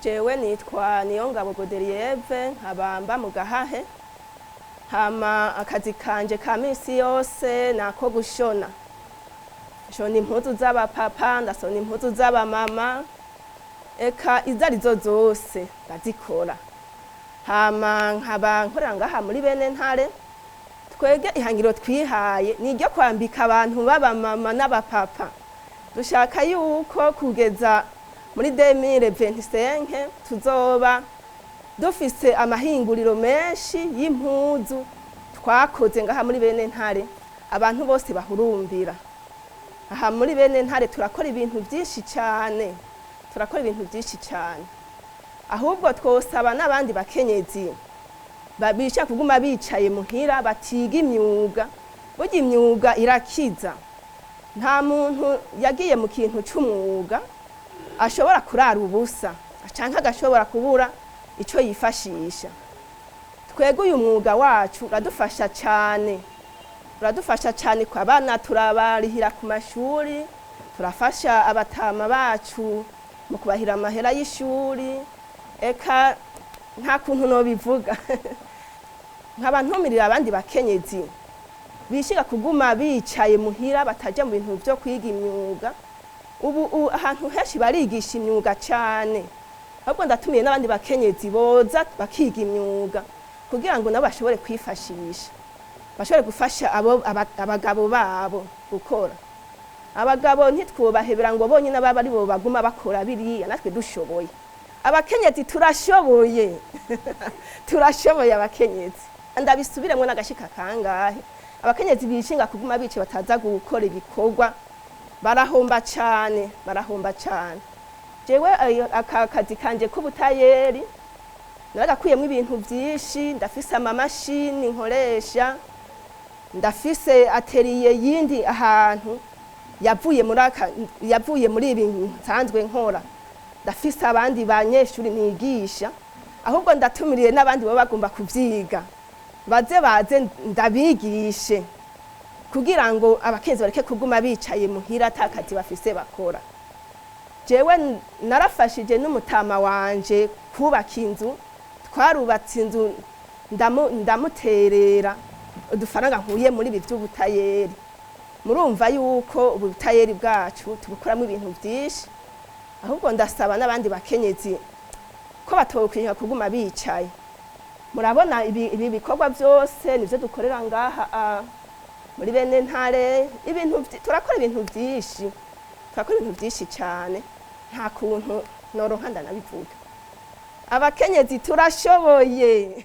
Jewe nitwa Niyongabo Godelieve, nkaba mba mu Gahahe. Hama akazi kanje ka misi yose nako gushona. Nshona impuzu z'abapapa, ndasona impuzu z'abamama, eka izo arizo zose ndazikora. Hama nkaba nkorera ngaha muri bene ntare. Twebwe ihangiro twihaye ni iryo kwambika abantu b'abamama n'abapapa. Dushaka yuko kugeza muri 2025 tuzoba dufise amahinguriro menshi y'impuzu twakoze ngaha muri bene ntare, abantu bose bahurumbira. Aha muri bene ntare turakora ibintu byinshi cyane, turakora ibintu byinshi cyane. Ahubwo twosaba n'abandi bakenyezi babisha kuguma bicaye muhira batiga imyuga. Burya imyuga irakiza. Nta muntu yagiye mu kintu c'umwuga ashobora kurara ubusa canke agashobora kubura ico yifashisha. Twebwe uyu mwuga wacu uradufasha cane, uradufasha cane. Ku abana turabarihira ku mashuri, turafasha abatama bacu mu kubahira amahera y'ishuri, eka nta kuntu nobivuga. Nkaba ntumirira abandi bakenyezi bishiga kuguma bicaye muhira bataja mu bintu vyo kwiga imyuga. Ubu ahantu henshi barigisha imyuga cane. Ahubwo ndatumiye n'abandi bakenyezi boza bakiga imyuga kugira ngo nabo bashobore kwifashisha, bashobore gufasha abo abagabo babo gukora. Abagabo ntitwubahebera ngo bonyine baba ari bo baguma bakora biriya, natwe dushoboye. Abakenyezi turashoboye, turashoboye abakenyezi. Ndabisubiremwo n'agashika kangahe, abakenyezi bishinga kuguma bicaye bataza gukora ibikorwa barahomba cane, barahomba cane. Jewe aka kazi kanje k'ubutayeri naragakuyemwo ibintu vyinshi. Ndafise amamashini nkoresha, ndafise atelier yindi ahantu yavuye muri aka, yavuye muri ibi nsanzwe nkora. Ndafise abandi banyeshuri nigisha. Ahubwo ndatumiriye n'abandi baba bagomba kuvyiga, baze baze ndabigishe kugira ngo abakenyezi bareke kuguma bicaye muhira ata kazi bafise bakora. Jewe narafashije n'umutama wanje kubaka inzu, twarubatse inzu, ndamuterera udufaranga nkuye muri ibi vy'ubutayeri. Murumva yuko ubu butayeri bwacu tubukoramo ibintu vyinshi. Ahubwo ndasaba n'abandi bakenyezi ko batokwiha kuguma bicaye. Murabona ibi bikorwa vyose nivyo dukorera ngaha muri bene ntare. Ibintu turakora ibintu vyinshi, turakora ibintu vyinshi cane, nta kuntu noronka ndanabivuga. Abakenyezi turashoboye.